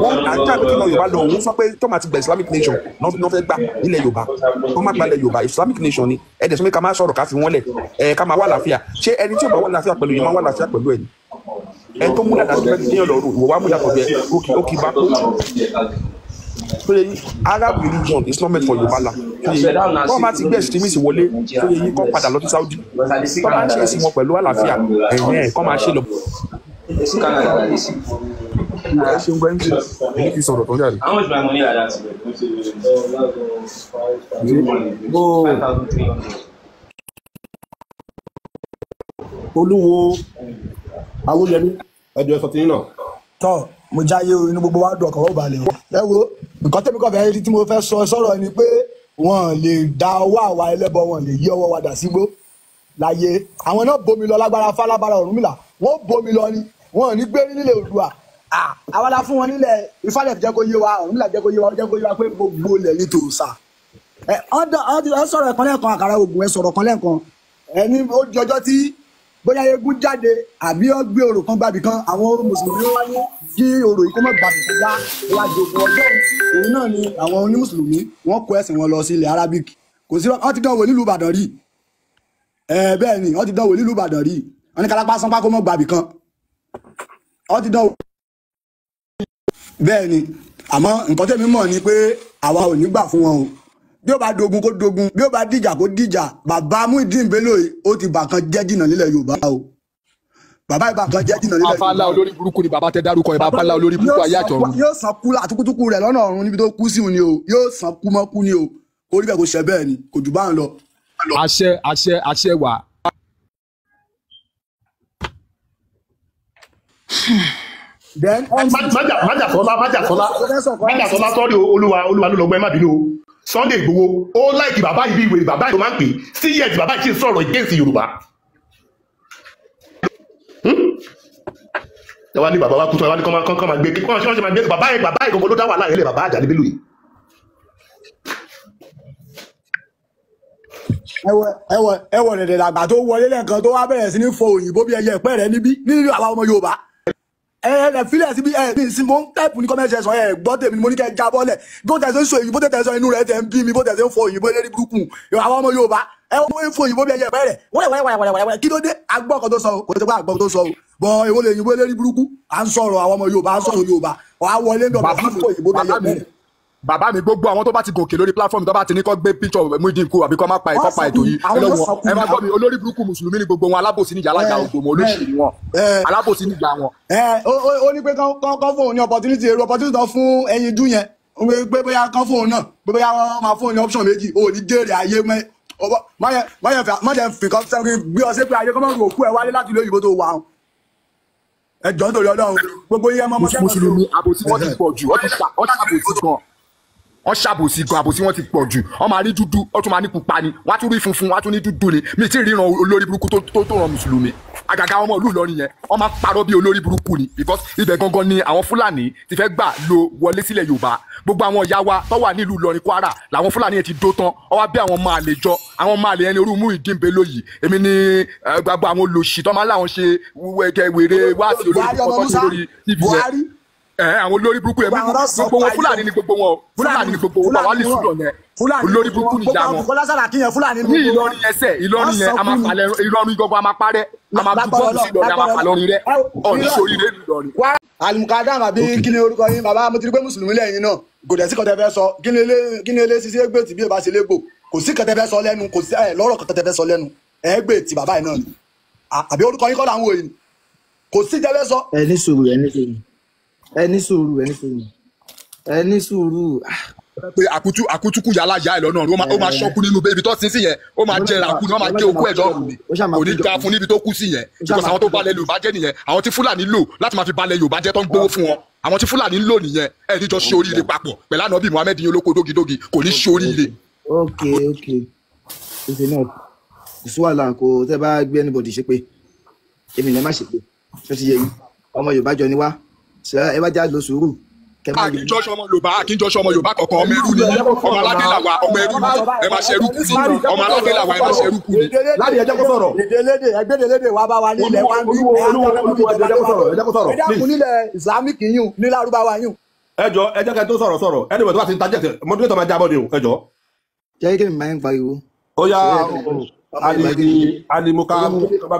wọ́n àti àbí kí lọ Yorùbá lọ òun sọ pé tó máa ti gba Islamic nation náà fẹ́ gbà nílẹ̀ Yorùbá tó máa gbalẹ̀ Yorùbá Islamic nation ni ẹ dẹ̀ sọ pé ká máa sọ̀rọ̀ ká fi wọ́n lẹ̀ ẹ ká máa wà láfíà ṣé ẹni tí ò bá wà láfíà pẹ̀lú yẹn máa wà láfíà pẹ̀lú ẹ̀ ni ẹ tó múlẹ̀ dàbí pẹ̀lú kéèyàn lọ́rùn ìwọ wá múlẹ̀ pẹ̀lú ẹ ó kì í bá kó tó yẹ yín Arab religion is not meant for Yorùbá land tó yẹ yín wọ́n máa ti gbé extremist wọlé tó yẹ yín kọ́ padà lọ sí Saudi tó bá ń ṣe ẹ̀sìn wọn pẹ̀lú àlàáfíà ẹ̀hẹ́n kọ́ máa ṣe lọ. Ẹ ṣeun gbẹ́ mc èyí ti sọ̀rọ̀ tó ń jáde. How much my money like that? 5,300. Olúwo Awóyẹmí ẹjọ ẹsọ tí yín náà. Tọ́ mo jáyé o, inú gbogbo wa dùn ọkàn ó balẹ̀ o. Ẹ wo nǹkan tẹ́mi kàn fẹ́ rí tí mo fẹ́ sọ sọ̀rọ̀ ni pé wọ́n lè da ọwọ́ àwa ẹlẹ́bọ wọn lè yí ọwọ́ wa dà sígbó láyé àwọn náà bomi lọ lágbára fálábára Ọ̀rúnmìlà wọ́n bomi lọ ni wọ́n ò ní gbé nílẹ̀ Oòduà. Àwa la fún wọn nílẹ̀ Ifá dẹ̀ jẹ́ kó yé wa Ọ̀rúnmìlà jẹ́ kó yé wa ó jẹ́ kó yé wa pé gbogbo ilẹ̀ ní tòòṣà. Ẹ ọ́n sọ̀rọ̀ ẹ̀kan lẹ́ẹ̀kan àkàrà ògùn ẹ sọ̀rọ̀ kan lẹ́ẹ̀kan ẹni ó di ọjọ́ tí bóyá eégún jáde àbí ó gbé orò kan gbàbì kan àwọn mùsùlùmí wá ní kí orò yìí kó má gbàbì kan já wájú ogun ọjọ́ òun náà ni àwọn onímùsùlùmí wọ́n kó ẹ̀sìn wọn lọ sí ilẹ̀ Arabic kò sí wọ́n ti dánwò nílùú Ìbàdàn rí ẹ bẹ́ẹ̀ ni wọ́n ti dánwò nílùú Ìbàdàn rí wọ́n ní kálápá sánpá kó má gbàbì kan wọ́n ti dánwò bẹ́ẹ̀ ni àmọ́ nǹkan tẹ́mi mọ̀ ni pé àwa ò ní gbà fún wọn o bí ó bá dogun kó dogun bí ó bá dìjà kó dìjà bàbá Muyideen Bello yìí ó ti bà kan jẹ́ jìnnà nílẹ̀ Yorùbá o bàbá ìbà kan jẹ́ jìnnà nílẹ̀ Yorùbá. Afálá olórí burúkú ni bàbá tẹ dárúkọ ẹ bàbá ńlá olórí burúkú ayé àtọ̀run. Yóò san kú àtúkútúkú rẹ̀ lọ́nà ọ̀run níbi tó kú sí òun ni o yóò san kú mọ́ kú ni o kó rí bẹ́ẹ̀ kó ṣe bẹ́ẹ̀ ni kò jù bá ń lọ. Àṣẹ àṣẹ àṣẹ wà. Májàsọ́lá májàsọ́lá sọ́rí olúwa olúwa ló lọ́gbọ́n ẹ má bínú o Sunday Igboho ó láìkì bàbá yìí bí ìwé bàbá yìí ló máa ń pè sí yẹ ti bàbá yìí sì ń sọ̀rọ̀ against Yorùbá. Ẹ wá ní bàbá wa kú tán ẹ wá ní kọ́ máa gbé kọ́ máa ṣe máa gbé bàbá yìí bàbá yìí gangan ló dá wàhálà yẹn lẹ̀ bàbá Àjàní Bello yìí. Ẹwọ ẹwọ dẹ̀dẹ̀ làgbà tó wọlé lẹ́ẹ̀kan tó wá bẹ̀rẹ̀ sí ní fọ òyìnbó bí ẹyẹ ẹ̀pẹ́ rẹ níbí nínú àwa ọmọ Yorùbá ẹ ẹ filẹ̀ síbi ẹ ní ìsìn mo ń táìpù ní kọ́mẹ́sì ẹ̀sán ẹ gbọ́ tèmi mo ní kẹ́ já bọ́lẹ̀ bí ó tẹ̀sẹ̀ ń sọ òyìnbó tẹ̀sẹ̀ sọ inú rẹ̀ tẹ̀ ń bí mi bó tẹ̀sẹ̀ ń fọ òyìnbó lérí burúkú àwọn ọmọ Yorùbá ẹ wọ́n ń fọ òyìnbó bí ẹyẹ ẹ̀pẹ́ rẹ̀ wẹ́rẹ́wẹ́rẹ́wẹ́rẹ́ kí ló dé agbọ́ kan tó sọ kò tó pé àgbọ̀ tó sọ o bọ èwo lè òyìnbó lérí burúkú à ń sọ̀rọ̀ àwọn ọmọ Yorùbá à ń sọ̀rọ̀ Yorùbá wà á wọlé ní ọ̀bẹ̀ fún òyìnbó bí ẹyẹ ẹ̀pẹ́ rẹ̀. Bàbá mi gbogbo àwọn tó bá ti gòkè lórí platform tó bá ti ní kó gbé picture Muyideen kú àbí kó má pa ẹ̀kọ́ pa ètò yìí ẹ lọ́wọ́ ẹ má gbọ́ mi olórí burúkú mùsùlùmí ni gbogbo wọn alábòsí níjà alága ògbó wọn olóṣì ni wọn alábòsí níjà wọn. Ẹ ó ní pé kán fóun ní opportunity èrò opportunity tán fún ẹyin dún yẹn pé bóyá kán fóun náà pé bóyá wọn máa fóun ní option méjì ó ní jèrè ayé mẹ Ọwọ́ má yẹn fi kan sẹ́kì gbé ọ sí pé ayé kọ́ mọ́ rò kú ẹ wálé láti ìlú òyìnbó tó wà ó. Ẹ jọ̀ọ́ nítorí Ọlọ́run, gbogbo yẹn mọ́ ọmọdé. Mùsùlùmí, àbòsí wọn ti pọ̀ jù. Wọ́n ti ṣàbòsí gan, wọ́n ṣàbòsí gan, àbòsí wọn ti pọ̀ jù. Wọ́n máa rí dúdú, wọ́n tún máa ní pupa ni, wọ́n á tún rí funfun, wọ́n á tún ní dúdú ni. Mi ti ríran olórí burúkú tó ràn mùsùlùmí, àgàgà ọmọ ìlú Ìlọrin yẹn, wọ́n máa parọ́ bí olórí burúkú ni, because ibẹ̀ gangan ni àwọn Fúlàní ti fẹ́ gbà lo wọlé sílẹ̀ Yorùbá. Gbogbo àwọn ìyá wa tó wà nílùú Ìlọrin, Kwara làwọn Fúlàní yẹn ti dó tán. Wọ́n wá bí àwọn ọmọ àlè jọ, àwọn ọmọ àlè ẹni orú Muyideen Bello yìí, èmi ni gbogbo àwọn olòṣì tó máa ń láwọn ṣe wẹ́gẹ́ wèrè wá sí olórí Buhari, ọmọ burúkú tó ṣe Musa, lórí TV yẹn. Buhari. Ẹ àwọn olórí burúkú yẹn, gbogbo wọn Fúlàní ni, gbogbo wọn Fúlàní ni, gbogbo wọn wà lè sùdọ̀ yẹn, olórí burúkú ni gbogbo ìyá àwọn wọn. Bukola Saraki yẹn, Fúlàní Ní ni gbogbo wọn. Ìlọrin yẹn sẹ, Ìlọrin yẹn a máa falẹ̀, Ìlọrin gbogbo a máa parẹ́, a máa bu bọ́ọ̀lù sí Ìlọrin, a máa falẹ̀ orin rẹ ọ̀ní sóríire ní Ìlọrin. Alimukadam àbí kí ni orúkọ yín, bàbá? Mo ti rí pé mùsùlùmí lẹ́yìn náà, kò dẹ̀ sí kan tẹ́ fẹ́ sọ. Kí ni ilé ṣiṣẹ́ gbé tí bí o bá ṣe légbò? Kò sí kan tẹ́ fẹ́ sọ lẹ́nu, kò sí ẹ lọ́rọ̀ kan tẹ́ fẹ́ sọ lẹ́nu. Ẹ gbé tí bàbá yìí náà ni. Àbí orúkọ yín kọ́ là ń wò yìí? Kò sí tẹ́ fẹ́ sọ. Ẹ ní sùúrù, ẹ ní sùúrù, ẹ ní sùúrù, ẹ ní sùúrù, ẹ ní sùúrù. Pé àkútú àkútúkù yàrá ìyá ẹ lọ́nà, ó máa ṣọ́kú nínú ibi tó sin sí yẹn, ó máa jẹrà kú ni, wọ́n máa gé okú ẹ̀ lọ́rùn ni. Kò ní dáa fún níbi tó kú sí yẹn, because àwọn tó balẹ̀ Yorùbá jẹ́ nìyẹn, àwọn tí Fúlàní lò láti máa fi balẹ̀ Yorùbá jẹ́ tó ń gbowó fún wọn, àwọn tí Fúlàní ń lò nìyẹn. Ẹ̀ níjọ ṣe oríire papọ̀ pẹ̀lú ànábì Muhammed yín olóko dógidógi, kò ní ṣe oríire. Ok, ṣe náà kò sí wàhálà, kò tẹ́ bá gbé anybody ṣe pé èmi lè má ṣe pé ṣó ti yẹ yín. Ọmọ Yorùbá jọ ni wá, ṣe ẹ bá já lo sùúrù kẹ má lè. Àkíńjọ́ṣọ́ ọmọ Yorùbá, àkíńjọ́ṣọ́ ọmọ Yorùbá kankan. Ọmọ ẹrú ni, ọmọ aládé làwa, ọmọ ẹrú ni, ẹ máa ṣe ẹrú kú ni. Ọmọ aládé làwa, ẹ máa ṣe ẹrú kú ni. Láti ẹ jẹ́ kó sọ̀rọ̀. Èdè lédè, ẹgbẹ́dẹ lédè wa bá wa nílẹ̀ wa ń bí. Olúwo, Olúwo, Olúwo, ẹ jẹ́ kó sọ̀rọ̀, ẹ jẹ́ kó sọ̀rọ̀, Ẹ dákun, please. nílẹ̀ Islamic yìí, ní Lárúbáwá yìí. Ẹ jọ, ẹ jẹ́ kẹ́ tó sọ̀rọ̀ sọ̀rọ̀, anyway, tó bá ti ń tajẹ̀ tẹ̀ moderator máa jábọ̀ ni o, ẹ jọ. Jẹ́ kí mi máa ń pariwo. Ó yá, Ali Alimuka. Ọmọ Yorùbá,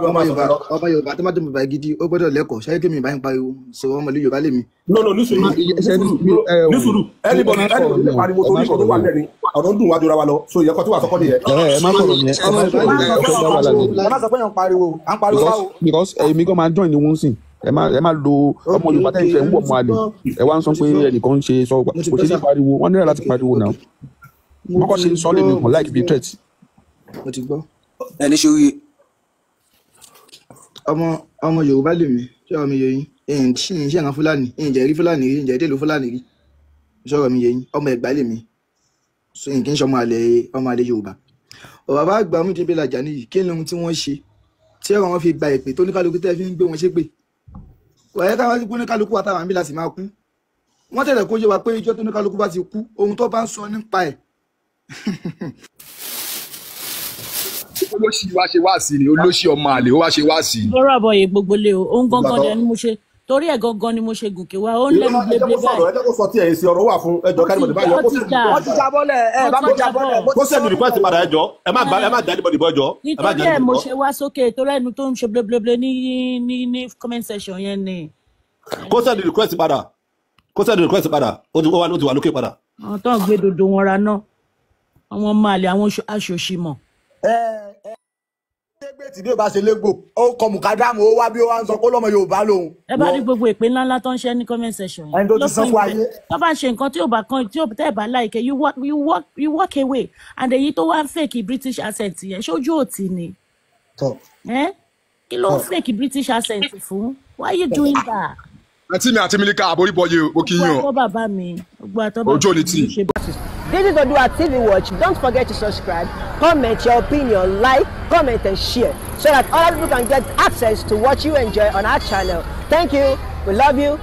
ọmọ Yorùbá tó má dùn bàbá gidi, ó gbọ́dọ̀ lẹ́kọ̀ọ́. Ṣé kí mi máa ń pariwo sọ? Ọmọ ìlú Yorùbá lèmi. No, no, ní sùúrù, ní sùúrù. Anybody, anybody lè pariwo torí ìkọ̀ tó wà lẹ́ni ọ̀rọ̀ ń dùn wájú ra wa lọ, so ìyẹ́kọ́ tí wàá sọ́kọ́ nìyẹn. Ẹ má sọ̀rọ̀ yẹn, ẹ má sọ̀rọ̀ yẹn, ẹ fẹ́ dá wàhálà lẹ̀. Ẹ má sọ pé yàn ń pariwo, à ń pariwo Because báwo. because èmi gan máa join ní wọ́n sìn. Ẹ má lo ọmọ Yorùbá tẹ́ ìfẹ́ ń wọ̀ mọ́ àlè, ẹ wá ń sọ pé ẹnìkan ń ṣe sọ kò ṣe ní pariwo. Wọ́n nílò láti pariwo náà, wọ́n kọ́ ṣe ń sọ lèmi kàn like be threat. Mo ti gbọ́. Ẹni ṣorí. Ọmọ Yorùbá lèmi, ṣé ọmọ mi yẹ yín? Ẹ̀yìn ṣì ń ṣe àwọn Fúlàní, ẹ̀yìn jẹ́ rí Fúlàní rí, ǹjẹ́ dèlú Fúlàní rí? Sọ̀rọ̀ mi yẹ yín? Ọmọ Ẹ̀gbá lèmi, so kì í ṣe ọmọ àlè, ọmọ àlè Yorùbá. Ọ̀rọ̀ bá gbà mú Débé Làjà nìyí, kí ni ohun tí wọ́n ṣe tí ẹ̀rọ wọn fi gba ìpè tó ní kálukú tẹ́ fi ń gbé wọn ṣépè? Ọ̀rẹ́ káwọn ti kú ní kálukú àtàwọn àmì láti máa kú. Wọ́n tẹ̀lé kó yé wa pé ijọ́ tó ní kálukú bá ti kú, ohun tó bá ń sọ nípa ẹ̀. Olóṣì wá ṣe wá sí ni, olóṣì ọmọ àlè ó wá ṣe wá sí ni. Lọ́rọ̀ àbọ̀yè gbogbo lé o, òun gangan dẹ̀ ni mo ṣe torí ẹ̀ gangan ni mo ṣe gòkè wá, ó ń lẹ́nu Ẹ jẹ́ blébblé kó sọ̀rọ̀, báyìí. ẹ jẹ́ kó sọ tí ẹ̀ sí ọ̀rọ̀ wà fún. Ẹ jọ, kẹ́ni bọ̀dé báyọ̀ Ó kó ti send jà. Wọ́n ti jábọ́lẹ̀, ẹ bá mi jábọ́lẹ̀. kó send request padà. Ẹ jọ, ẹ má dá anybody bọ́, ẹ jọ, ẹ má Nítorí dá ẹ̀ anybody mo bọ́. ṣe wá sókè, torí ẹnu tó ń ṣe blébléblé ní comment section yẹn ni. Kó send request padà, kó send request padà, ó ti wà lókè padà. Àwọn tó ń gbé dodo wọn ra náà, àwọn ọmọ àlè, àwọn aṣòṣìmọ̀. Ẹgbẹ́ tí bí o bá ṣe légbò, ó kọ mùkádàmù, ó wá bí ó wá ń sọ pé lọ́mọ Yorùbá lòun. Ẹ bá rí gbogbo ìpè ńláńlá tó ń ṣe ní comment section yẹn Ẹni tó ti ló sán fún fún ìpè ayé. tó bá ń ṣe nǹkan tí ò bá kan tí ò tẹ́ ẹ̀ bá láìkẹ́, you walk away. And èyí tó wá ń fake British accent yẹn, ṣojú òtí ni. Tọ. Ẹ́ kí ló ń fake British accent fún? Why you doing that? Àǹtí mi àti Mílíkà àboríbọyè o, mo kí yín Gbogbo o. àtọ́ bàbá mi, gbogbo àtọ́ bàbá Ojú ò ní mi tì. ló ṣe. This is Odua TV Watch. Don't forget to subscribe, comment your opinion, like, comment, and share so that other people can get access to what you enjoy on our channel. Thank you. We love you.